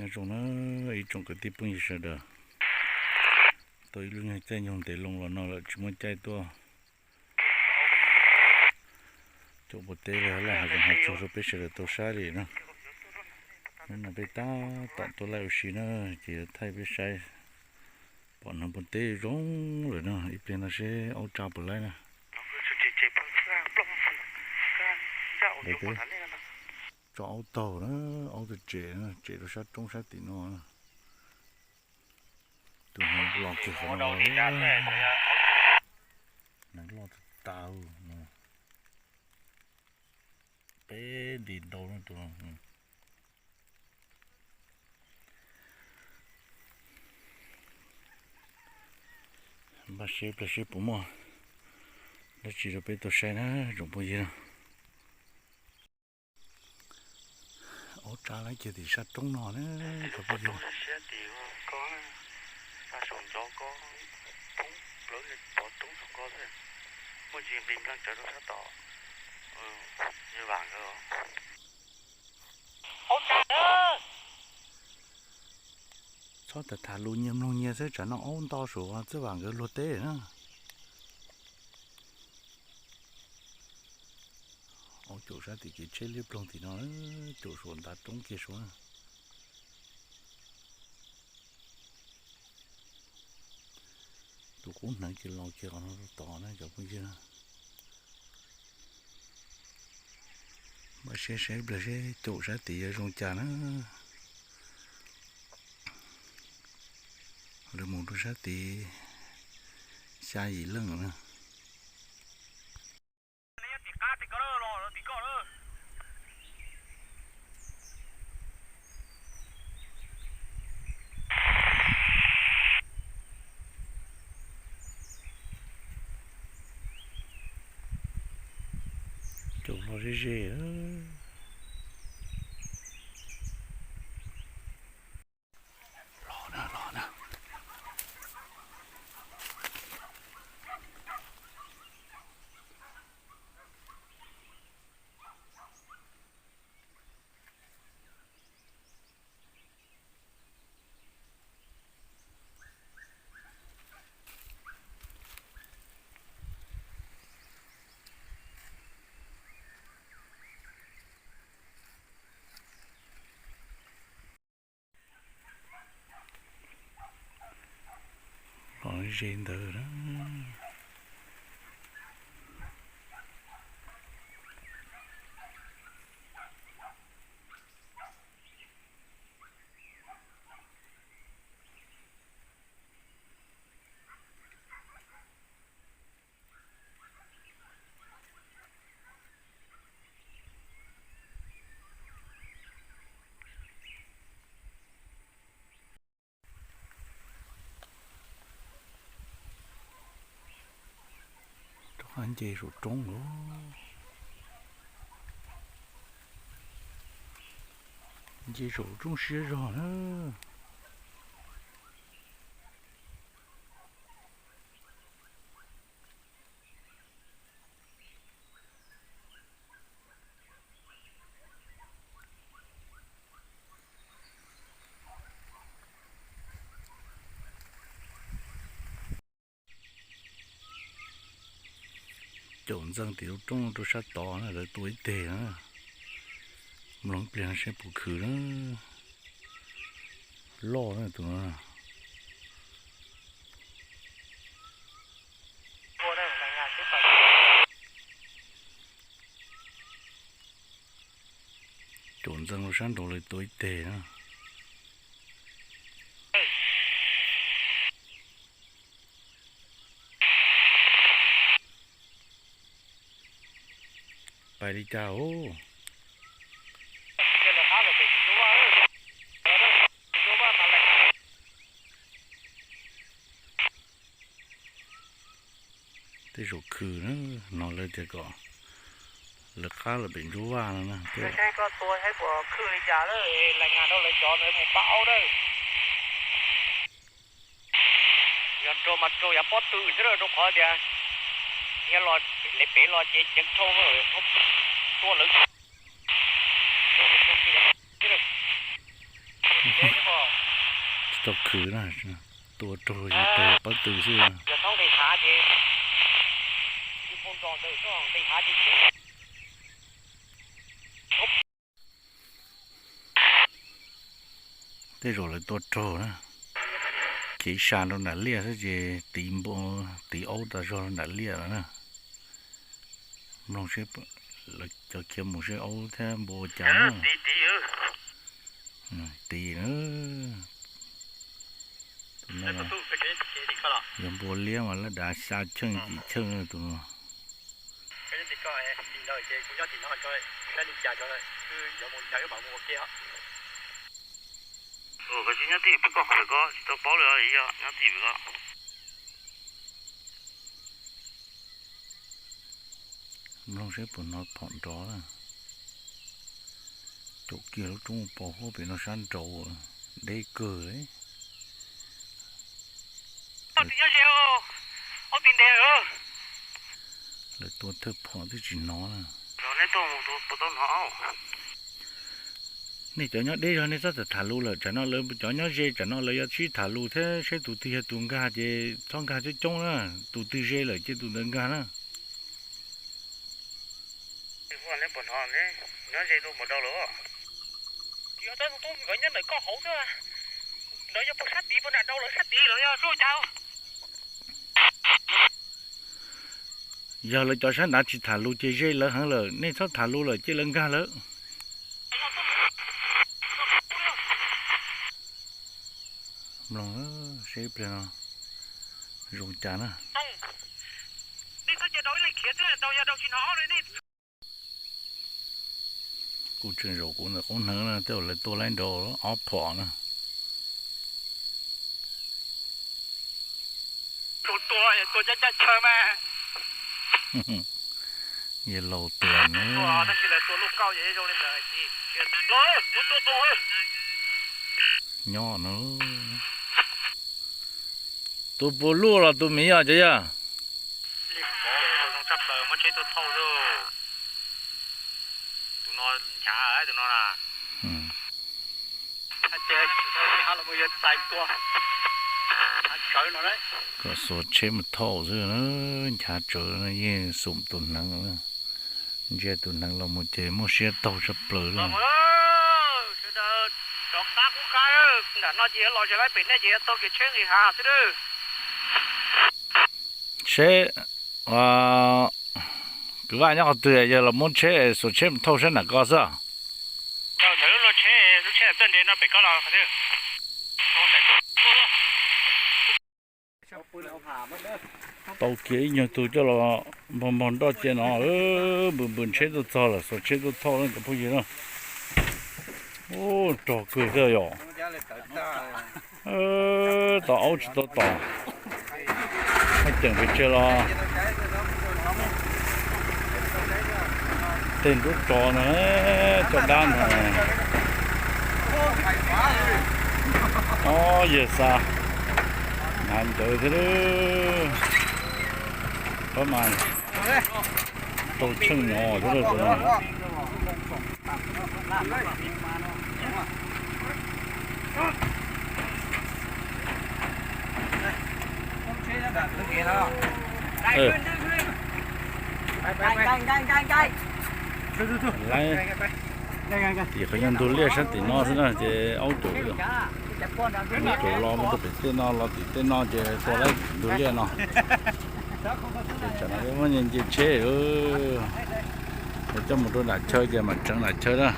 Nyob zoo na ib tsoom kwv tij phooj ywg sawv daws, tau ib lub nyuag caij nyuag ntev loo los no lawm tsis muaj caij tuaj caum npua teb li, laj hav zoov hav tsuag rau peb sawv daws tau saib li na. Hnub no peb tab tom tuaj laij ua si na, ces yuav thaij peb saib pom hneev npua teb zoo lawm na, ib pliag no seb aub tsa puas laib na. Peb tso aub taug na, aub tau tsem, tsem rau sab roob sab tim no. Tus hneev los kiag qhov no, hneev loj tas tas, peb nti ntau tus. Npaj seb pliag seb puas muaj dab tsi rau peb tau saib na tsoom phooj ywg. Aub tsa laib kiag tim sab roob no na tsoom phooj ywg. Txhob tham tham lus nyias mloog nyias xwb, tsam no aub nto saum Txawj Vam nkawd luag teb na. Aub caum sab tim kev tsheb liab ploog tim no, caum saum ntav roob kiag saud na. Tus qub hneev ces los kiag qhov no tod na cov phooj ywg. Npaj siab saib pliag seb caum sab tid yuav zoo cas na. Lawv mus rau sab tid xya yim leej na. Caum hlo ze ze. Los na, los na. Los ze ntawd na. Rov qab nce saum roob lawm. Nce saum roob siab zog na. Caum ntxees tim lub roob rau sab tod na, lawv tua ib teg na. Mloog pliag no seb puas khwm na. Loj na tus no. Caum ntxees rau sab nraud lawv tua ib teg na. Pais li cas os? Tej zaum khwm na, no lawv tias kom lawv qab lawm pem Ntsuab Vaj no na. Saib koj tua saib puas khwm li cas lawm, lais ngas rau lawv cov ntawd mus pab aub lawm. Yog raug mas raug yav pob tw xwb, rau qhov tias yog los li pem los ces ceev dhau, tua lawv. Ces Tso khwv na, tua raug yog raug pob tw xwb. Tej zaum lawv tua raug na. Khiav ib sab rau nram liaj xwb ces tiv npo, tiv aub tas zog nram liaj lawm na. Mloog seb lawv cov khiav mus seb aub thiab npua ua cas na. Tiv na. Tus no yog npua liab mas lab dav xya cheej yim cheej tus no. Koj tsis nyob tij peb koj qhwv ko tsis tau paub li os, yog nyob tij pem ko. Mloog seb puas hnov phom nrov. Caum kiag lub roob pos huab pem no sab nraud, deb kawg li. Lawv tua thawj phom twb tsis hnov na. Nej cov nyob deb zog nej txhob tham tham lus lawm, tsam no lawv cov nyob ze tsam no lawv yuav sib tham lus thiab seb tus twg yog tus nkag ces txhob nkag coob coob na. Tus twg ze lawm ces tus ntawd nkag na. Nyob ze tuaj mus dau lawm. Yog tab tus tub nkawd nyob ntawm koj hauv xwb, lawv yog puag sab tid puag nram dau lawv sab tid los yog tsuj cas. Yog lawv cov sab nrad tsis tham lus ces ze lawv heev lawm, nej txhob tham lus lawm cia lawv nkag lawm. Mloog seb pliag no zoo cas na. Kuj tseem zaum kuv ntawm qub hneev na, tej zaum lawv tua laib nraud ob phom na. Yawg laus tuag na. Nyob no. Tus puas luaj los tus miv os cov yawg? Kom xuas tsheb mus thauj xwb na, nchav tsawv yeej xum tus hneev. Ntsia tus hneev los mus ces muaj siab taug tshaj plaws li. Seb kwv Vaj nyob qhov twg, yog los muab tsheb, xuas tsheb mus thauj sab nram ko xwb. Tau kiag ib nyuag tug coj los npog npog nroj cia no, npws npws tsheb tuaj txog lawm, xuas tsheb tuaj thauj cov phooj ywg na. Ub, rog kawg thiab yom. Tau aub tsis tau tom. Haj ceem pes tsawg los tej nruab tso no, caj dab no. Ob yawg xa hnav ncawv thiab. Pab mas tau tsheej no thiab tus no. Lawv, tim qhov yog ntug liaj sab tim no xwb na ces aub caum, aub caum los mus rau pem tej no los tim tej no ces tua lawv ntug liaj no. Ces tsam no peb muab nce tsheb, coj mus rau nram chaw ces mam tseev nram chaw na.